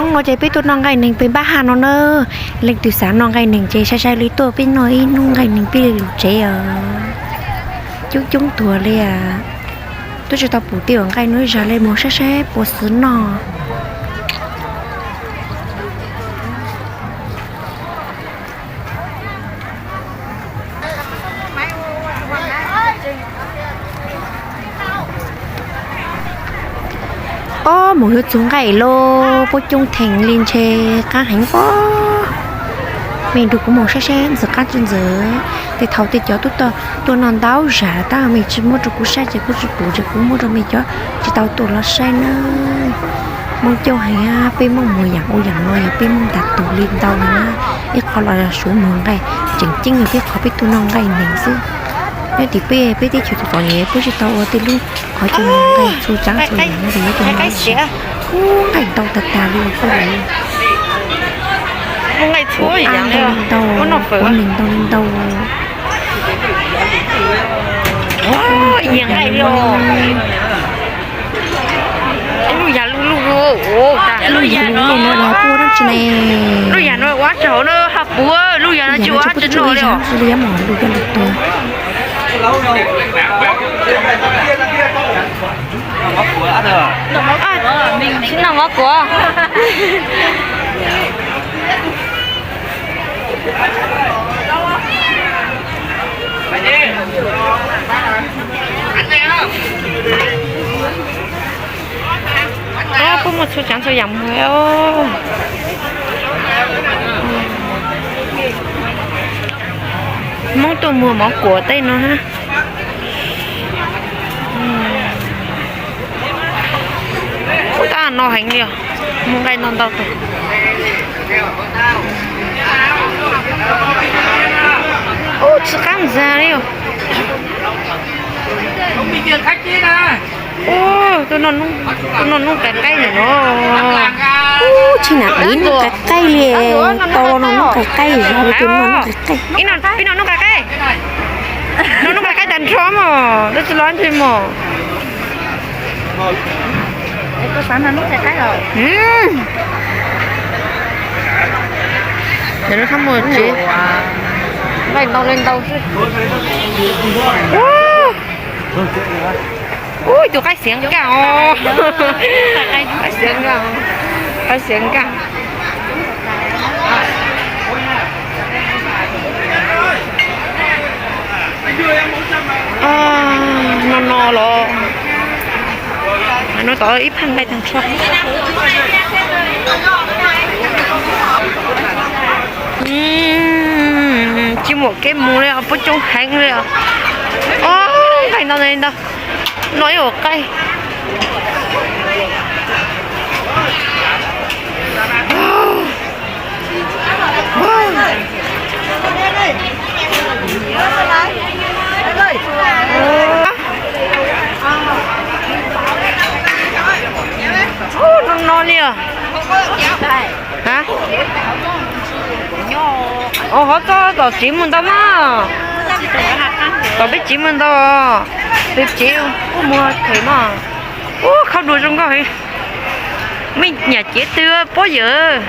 Hnub no ces peb tuaj noj nqaij neeg pem npab ha no na. Leej twg xav noj nqaij neeg ces sai sai li tuaj peb noj ib hnub nqaij neeg peb li lus tsev os. Coob coob tuag li as. Twb tsis tau pum tej uas nqaij no ib zag li, mus saib saib puas xwb noj. Ob, mus yuav txug nqaij lauj, puab coob theem li ntshe qaab heev pob. Mej nrug kuv moog saib saib ntxim qab tsi ntxim. Tej thaum tej cov tub tuaj noj ntau zag tab mej tsi muab rua kuv saib ces kuv tsi pum ces kuv muab rua mej cov tsi tau tuaj los saib nawb. Moob coob heev, peb Moob muag yaam ua yaam no yog peb Moob tag tug li ntau na. Ib qho los yog suav muag nqaij, tseem ceeb yog peb qhov peb tuaj noj nqaij neeg xwb. Nyob tim peb, peb teb chaws txom txom nyem puab tsi tau ua tej lub qhov coj muag nqaij txhua tsaav txhua yaam no ces yuav coj muag nqaij ntau tag tag li koj. Ua ntau li ntau, ua neeg ntau li ntau. Lub yag lug lug, lub yag lug lug no los puab dlaab tsi ne? Lub yag no ua tsi hauv na, ha puv, lub yag no tsi ua tsi noj li os. Tsi noj mov kuav. Puab muaj txhua tsaav txhua yaam muag. Moob tuaj muag mov kuam tej no hab. Tab no heev li os, muag nqaij ntau ntau tag. Ub, tsi qab ntxag li os. Ub, tuaj noj noob qe qaib ntawm no. Ub, tsi nam div noob qe qaib li, tau los noj noob qe qaib, yog li tus noj noob qe qaib. Ib noj noob qe qaib, noj noob qe qaib tag nrho mog, tab tsi los ntse mog. Yog lub thab muag tsev, nqaij ntau li ntau xwb. Ub, ib tug qaib xiav nkaj os. Qaib xiav nkaj, qaib xiav nkaj. No no los, no tod ib phaj nqaij tag nrho. Tsis muaj kev mus li os, puab coob heev li os. Ob, nqaij ntau ntau, no ib ua qaib. No no li os. Hov txog tom tsev muag ntau mas, tom peb tsev muag ntau, peb tsev kuj muag them mas. Ub, khaub dua zoo nkauj heev. Mej nyam cev twg pob yawm?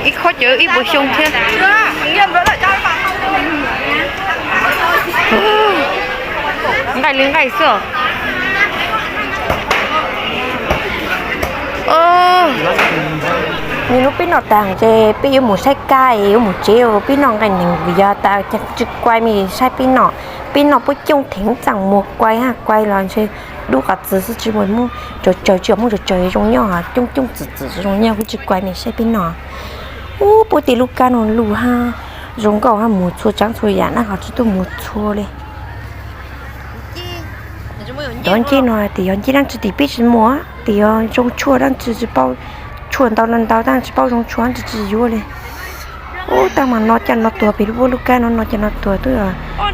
Ib khob cawv ib puas xyoo thiab. Nqaij li nqaij xwb os. Nws lub peb noj tag ces peb yuav mus saib kab, yuav mus tsev, peb noj nqaij neeg vim yog tas tsis kuai mej saib peb noj. Peb noj puab coob theem txaj muag kuai hab kuai los ntshe dub qas txwv xwb tsis muaj Moob tsaws tsaws, tsis muaj Moob tsaws tsaws zoo nyob, coob coob txwm txwm zoo nyob kuv tsis kuai mej saib peb noj. Ub, puab tej lub kab no luj hab zoo nkauj hab mus txhua tsaav txhua yaam na ho tsis tuaj mus txhua li. Cov ncej no tes yog ncej dlaab tsi tes peb tsis muaj, tes yog zoo tshuaj dlaab tsi tsis paub, tshuaj ntau los ntau tab tsis paub zoo tshuaj dlaab tsi tsis yuav li. Ub, tab mas no caj no tuag pem lub, lub kab no no caj no tuag twb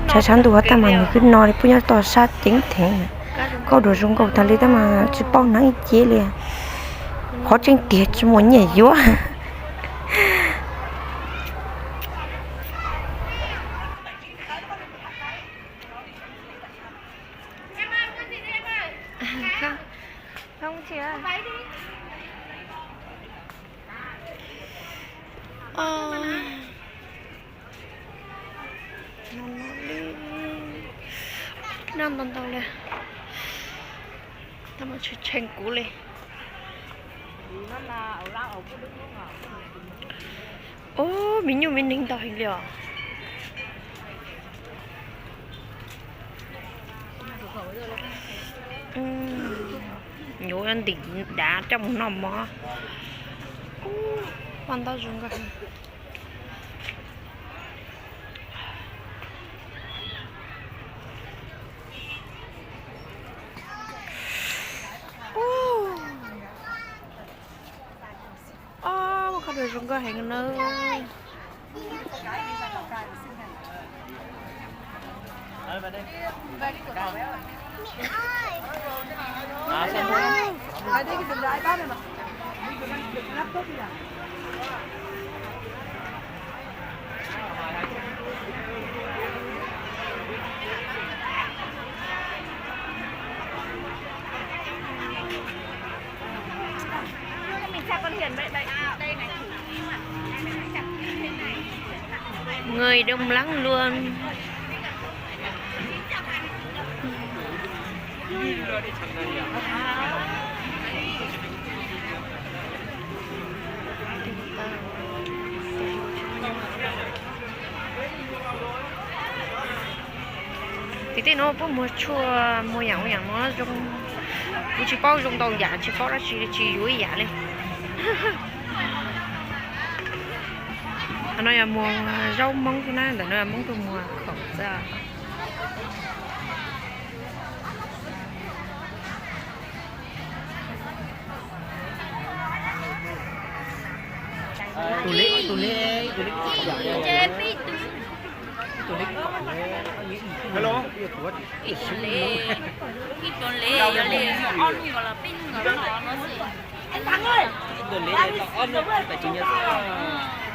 tshav tshav ntuj tab mas nws twb no li puab nyob toj sab ceev theev. Khaub dua zoo nkauj tag li tab mas tsis paub hnav ib ce li. Qhov tseeb tiag tsis muaj nyiaj yuav. Noj ntau ntau li, tau mas tshee tshee kuv li. Ub, me nyuj me neeg ntau heev li os. Yuav ntim dav coj mus noj mov. Ub, paj ntaub zoo nkauj heev. Ub, muaj qhov twg zoo nkauj heev na. Người đông lắm luôn. Tim tej no puab muag tshuaj muag yaam ua yaam no zoo, kuv tsis paub zoo ntau yam, tsis paub dab tsi li, tsis yuav ib yam li. Qhov no yog muag zaub Hmoob xwb na, ntawm no yog Hmoob tuaj muag khoom xwb. Tus leg, tus leg, tus leg, tus leg, ib tug leg, yog li ob nub nkaus los peb nub nkaus no xwb. Ib tug leg tau ob nub peb tsis nyob xwb.